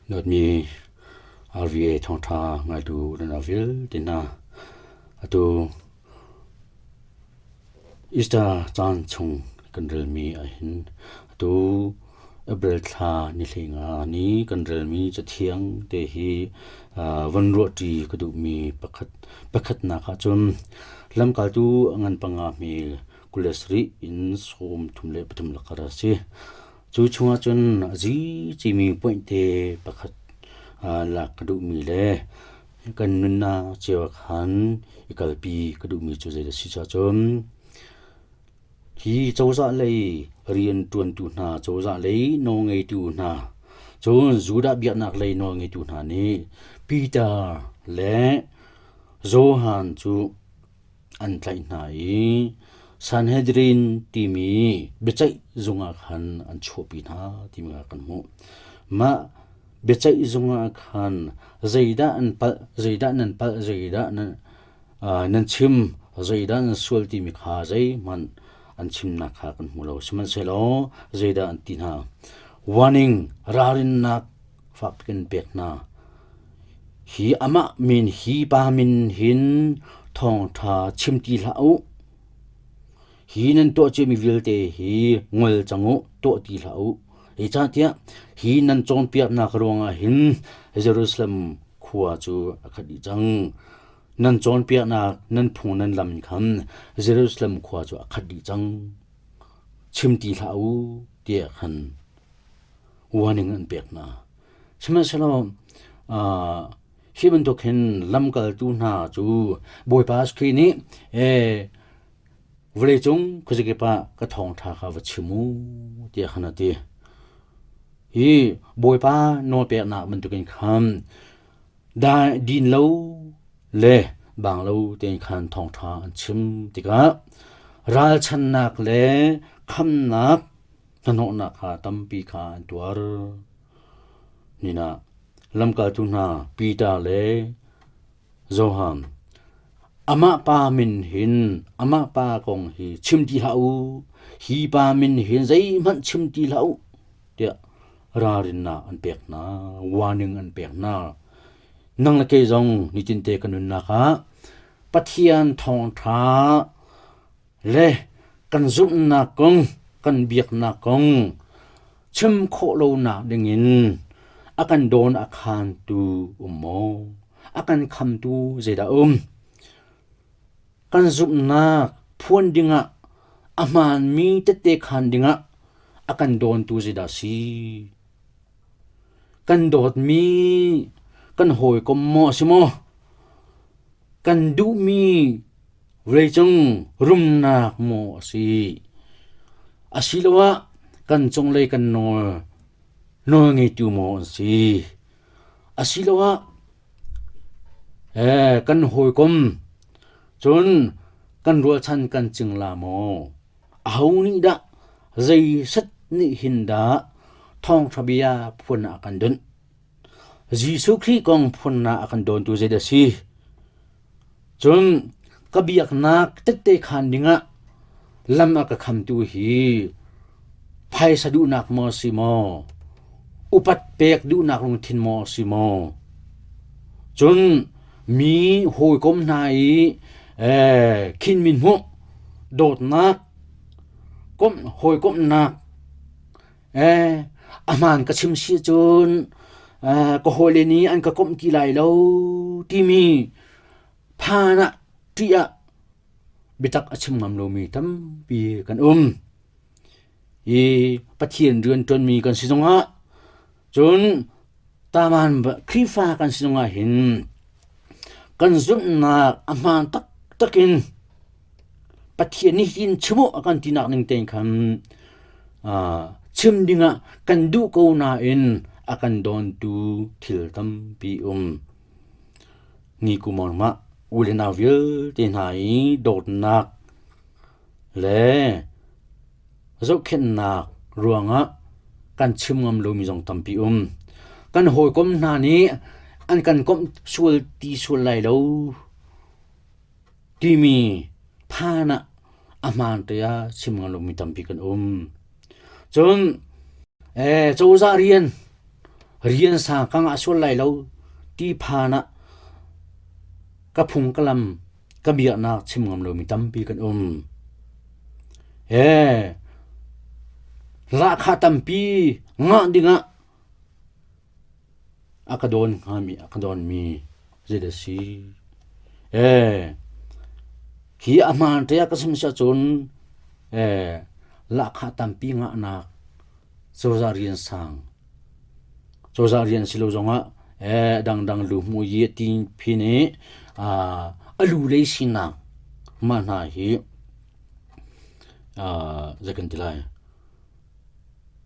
Dawtmi RVA thawngṭha ngaitu nan vialte hna, atu Easter caan chung kan relmi ahhin atu April thla ni 15 ni kan relmi cathiang te hi von ruahṭi ka duhmi pakhat pakhatnak ahcun lamkaltu a ngan panga hme 27 in 33 lakar a si. Cu chungah cun a zi cimi point te pakhat lak ka duhmi le kan nunnak cio ah khan i kalpi ka duhmi cu zei a si cun hi cozah lei rianṭuantu hna, cozah lei nawlngeitu hna, cun Judah biaknak lei nawlngeitu hna nih Peter le Johan cu an tlaih hna i Sanhedrin timi biaceih zung ah khan an chuahpi hna timi kha kan hmuh. Mah biaceih zung ah khan zeidah an palh, zeidah nan palh, zeidah nan, uh, nan chim, zeidah nan sual timi kha zeihmanh an chimnak kha kan hmu lo. Sihmanhsehlaw zeidah an ti hna? Warning, ralrinnak fak in pek hna. Hi amah min hi pa min hin thawngṭha chim ti hlah u. Hi nan tuah ciami vialte hi ngol cang u, tuah ti hlah u. Zeicahtiah hi nan cawnpiaknak ruangah hin Jerusalem khua cu a khat dih cang. Nan cawnpiaknak nan phung nan lam khan Jerusalem khua cu a khat dih cang. Chim ti hlah u tiah khan warning an pek hna. Sihmanhsehlaw hi bantuk hin lamkaltu hna cu Bawipa Khrih nih vawleicung khuazakip ah ka thawngṭha kha va chim u tiah khan a ti. Hi Bawipa nawlpeknak bantukin khan din lo le bang lo tein khan thawngṭha an chim tikah ralchannak le khamnak hnahnawhnak kha tampi kha an tuar. Ninah lamkaltu hna Peter le Johan amah pa min hin amah pa kong hi chim ti hlah u hi pa min hin zeihmanh chim ti hlah u tiah ralrinnak an pek hna warning an pek hna nang le kei zong nitinte kan nunnak ah Pathian thawngṭha le kan zumhnak kong kan biaknak kong chim khawh lonak dingin a kan dawn a khantu um maw a kan khamtu zeidah um kan zumhnak phuan dingah a hmaanmi tette khan dingah a kan dawntu zeidah si kan dawtmi kan hawikom maw a si maw kan duhmi Vawleicung rumnak maw a si? Asiloah kan cunglei kan nawl nawlngeitu maw an si? Asiloah kan hawikom cun kan rualchan kan cingla maw? Aho nih dah zei set nih hin dah thawngṭha bia phuan ah a kan dunh? Jesuh Khrih kong phunnak a kan dawntu zeidah a si? Cun ka biaknak tette khaan dingah lam a ka khamtu hi phaisa duhnak maw si maw? Upat pek duhnak lungthin maw si maw? Cun mi hawikom hna i khin min hmuh dawtnak komh hawikomhnak A hmaan ka chim si cun ka hawile nih an ka komh ti lai lo timi phan ah ṭih ah biatak a chim ngam lomi tampi kan um. I Pathian rian ṭuanmi kan si zongah cun taman Khrihfa kan si zongah hin kan zumhnak a hmaan taktak in Pathian nih hin chim u a kan tinak ning tein khan chim dingah kan duh ko nain a kan dawntu thil tampi um. Ni kum mah u le nau vialte hna i dawtnak le zohkhenhnak ruangah kan chim ngam lomi zong tampi um. Kan hawikom hna nih an kan komh sual ti sual lai lo timi phan ah a hmaan te ah chim ngam lomi tampi kan um. Cun cozah rian. Rian sang ka ngah sual lai lo ti phan ah ka phung ka lam ka biaknak chim ngam lomi tampi kan um. Ee, lahkhah tampi ngah dingah a ka dawn hngami a ka dawnmi zeidah a si? Ee, hi a hmaan te ah ka chim si ahcun ee, lahkhah tampi ngahnak cozah rian sang cozah rian si lo zongah ee dangdang lu hmu yi ti phi nih a lu lei sinak mah hna hi zei kan ti lai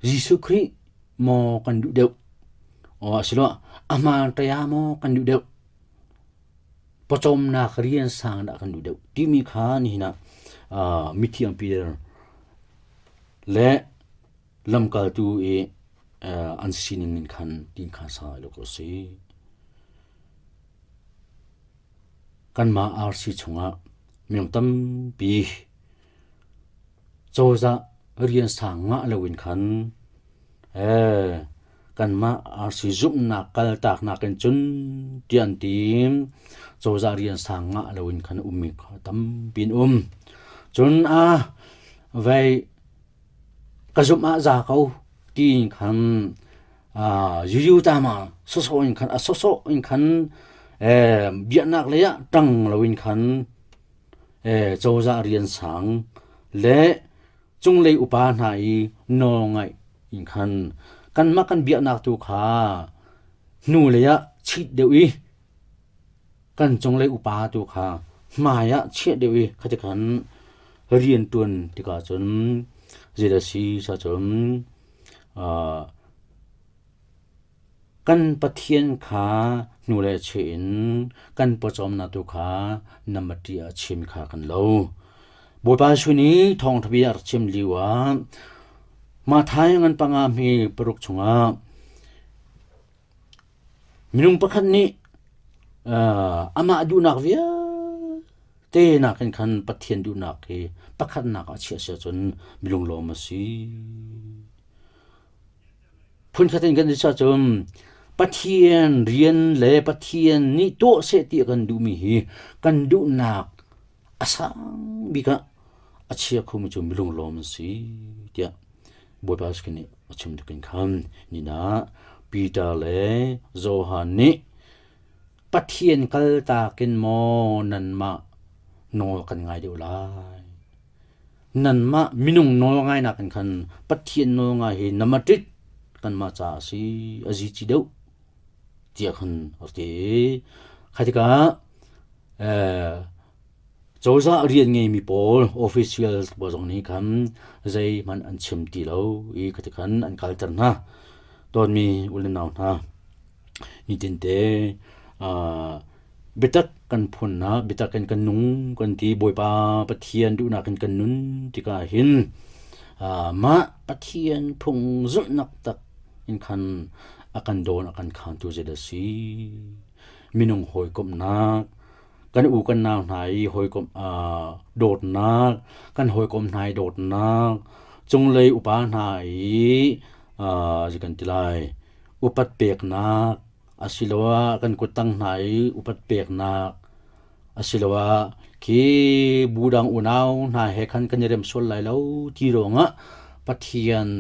Jesuh Khrih maw kan duh deuh asiloah a hmaan ṭaya maw kan duh deuh pawcawmnak rian sang dah kan duh deuh timi kha nihin ah mithiang Peter le lamkaltu i an sining in khan tin khan sa lo ko si. Kanmah RC chungah minung tampi cozah rian sang ngah loin khan kanmah RC zumhnak kaltaknak in cun tiah an ti. Cozah rian sang ngah loin khan ummi kha tampi an um. Cun a vei ka zumh ah za ko ti khan yuyu tama sawsawh in khan a sawsawh in khan biaknak lei ah ṭang loin khan cozah rian sang le cunglei upa hna i nawlngaih in khan kanmah kan biaknak tu kha hnulei ah chit deuh i kan cunglei upa tu kha hmai ah chiah deuh i khati khan rian ṭuan tikah cun zeidah si cun kan Pathian kha hnulei cheh in kan pawcawmnak tu kha namati ah chim kha kan lo. Bawipa Jesuh nih thawngṭha bia a rak chim lio ah Matthai ngan panga hme paruk chungah Minung pakhat nih amah duhnak vialte nakin khan Pathian duhnak hi pakhatnak ah chiah si ahcun milunglawm a si. Phunkhat in kan ti ahcun Pathian rian le Pathian nih tuah seh ti a kan duhmi hi kan duhnak a sang bik ah a chia khomi cu milunglawm an si tiah Bawipa Jesuh nih a chim tuk in khan nina Peter le Johan nih Pathian kaltak in maw nanmah nawl kan ngai deuh lai nanmah minung nawl ngainak in khan Pathian nawl ngai hi na maṭit kanmah caah a si a zici deuh tiah khan a ti kha tikah Cozah rian ngeimi pawl officials pawl zong nih khan zeihmanh an chim ti lo i khati khan an kalter hna. Dawtmi u le nau hna, nitinte biatak kan phunnak, biatak in kan nung kan ti, Bawipa Pathian duhnak in kan nun tikah hin mah Pathian phung zulhnak tak in khan a kan dawn a kan khaantu zeidah a si? Minung hawikomhnak, kan u kan nau hna i hawikom dawtnak kan hawikom hna i dawtnak cunglei upa hna i zei kan ti lai upat peknak asiloah kan kuttang hna i upat peknak asiloah khi bu dang unau hna he khan kan i rem sual lai lo ti ruangah Pathian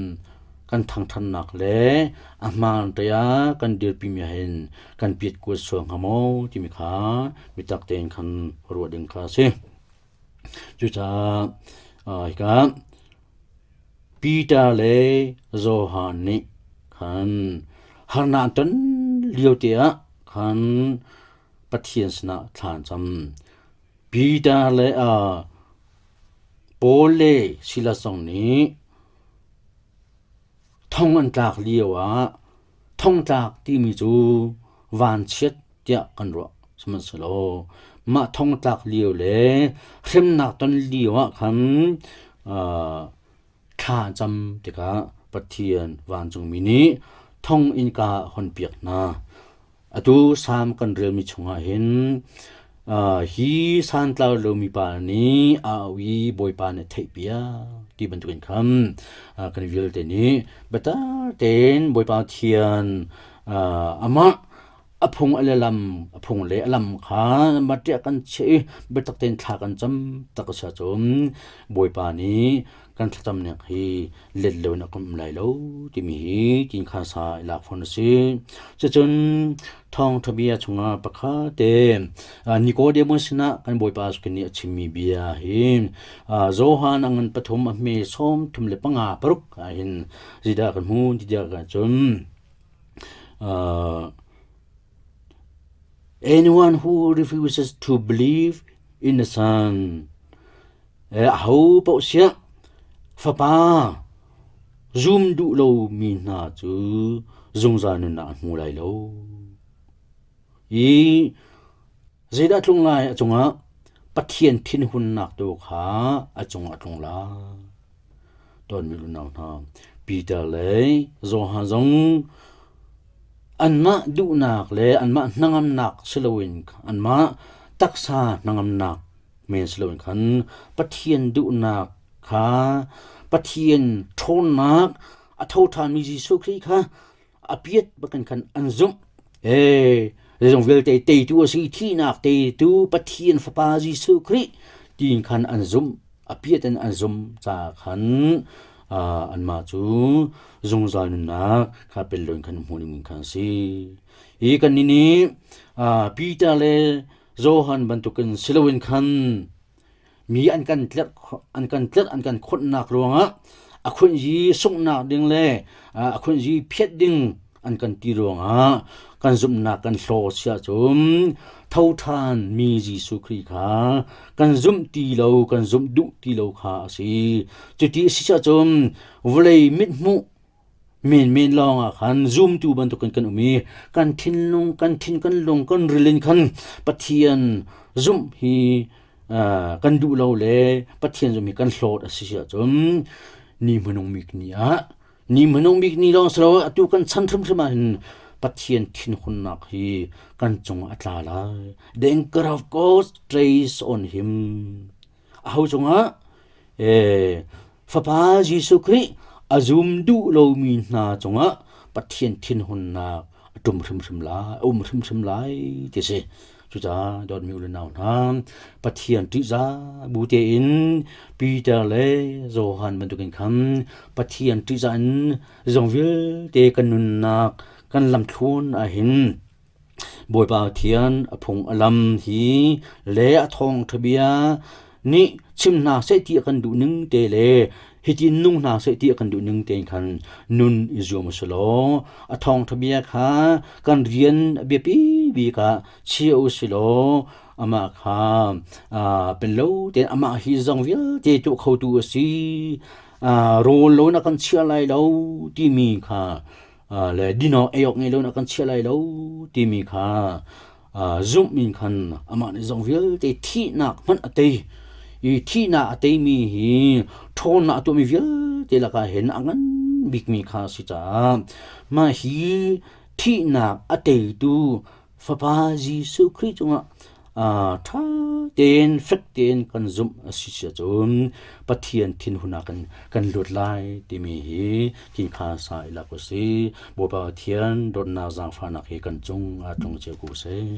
kan thangṭhatnak le a hmaan te ah kan dirpimi hin kan piat kuat sual hnga maw timi kha biatak tein khan ruah ding kha a si. Cucaah hika Peter le Johan nih khan harnak an ton lio te ah khan Pathian sinah thla an cam. Peter le Paul le Silas zong nih thong an tlak lio ah thongtlak timi cu vanchiat tiah kan ruah. Sihmanhsehlaw mah thongtlak lio le hremnak ton lio ah khan thla an cam tikah Pathian vancungmi nih thong innka a honpiak hna. Atu Salm kan relmi chungah hin hi santlau lomi pa nih a au i Bawipa nih a theihpiak ti bantukin khan kan vialte nih biatak tein Bawipa Pathian Amah a phung le lam a phung le a lam kha matiah kan chiah i biatak tein thla kan cam tak a si ahcun Bawipa nih kan thlacamnak hi let lo in a kan um lai lo timi hi tinkhan sa i lak fawn a si. Cucun thawngṭha bia chungah pakhat te Nicodemus sinah kan Bawipa Jesuh nih a chimmi bia hi Johan a ngan pathum a hme 35 paruk ah hin zeidah kan hmu ti tiah cun Anyone who refuses to believe in the Son, aho paoh siah Fapa zum duh lomi hna cu zungzal nunnak an hmu lai lo. I zeidah tlung lai a cungah Pathian thinhunnak tu kha a cungah a tlung lai. Tawnmi unau hna, Peter le Johan zong anmah duhnak le anmah hnangamnak si loin anmah taksa hnangamnak men si loin khan Pathian duhnak kha Pathian ṭhawnnak a tho ṭhanmi Jesuh Khrih kha a piat bakin khan an zumh. Ee, zeizong vialte teitu a si, thihnak teitu Pathian Fapa Jesuh Khrih tiin khan an zumh. A piat in an zumh caah khan anmah cu zungzal nunnak kha pel loin khan hmuh ding khan a si. Hi kannih nih Peter le Johan bantukin si loin khan mi an kan tlerh an kan tlerh an kan khonhnak ruangah a khunhzi sunghnak ding le a khunhzi phiat ding an kan ti ruangah kan zumhnak kan hlaw si ahcun tho ṭhan mi Jesuh Khrih kha kan zumh ti lo kan zumh duh ti lo kha a si. Cuti a si ahcun vawlei mithmuh menmen lawngah khan zumtu bantukin kan um i kan thinlung kan thin kan lung kan ril in khan Pathian zumh hi kan duh lo le Pathian zumh hi kan hlawt a si ahcun ni hmanung bik ni ah ni hmanung bik ni lawng si lo atu kan chan hrimhrim ah hin Pathian thinhunnak hi kan cungah a tla lai. The anger of God trace on him. Aho cungah Fapa Jesuh Khrih a zum duh lomi hna cungah Pathian thinhunnak a ṭum hrimhrim lai, a um hrimhrim lai ti a si. Cucaah dawtmi u le nau hna, Pathian ṭihzah bu tein Peter le Johan bantukin khan Pathian ṭihzah in zong vialte kan nunnak kan lamthluan ahhin Bawipa Pathian a phung a lam hi le a thawngṭha bia nih chim hna seh ti a kan duh ning te le hitin nung hna seh ti a kan duh ning tein khan nun i zuam u si law a thawngṭha bia kha kan rian a biapi bik ah chia u si law amah kha pen lo tein amah hi zong vialte tuah khotu a si rawl lo na kan chia lai lo timi kha le dinawk ei awk ngei lo na kan chia lai lo timi kha zumh in khan amah nih zong vialte thihnak hmanh a tei i thihnak a teimi hi ṭhawnnak a tuahmi vialte lakah hin a ngan bikmi kha a si caah mah hi thihnak a teitu Fapa Jesuh Khrih cungah ṭha tein fek tein kan zumh a si ahcun Pathian thinhun ah kan lut lai timi hi thinkha sa i lak u si. Bawipa Pathian dawtnak zaangfahnak hi kan cung ah tlung cio ko seh.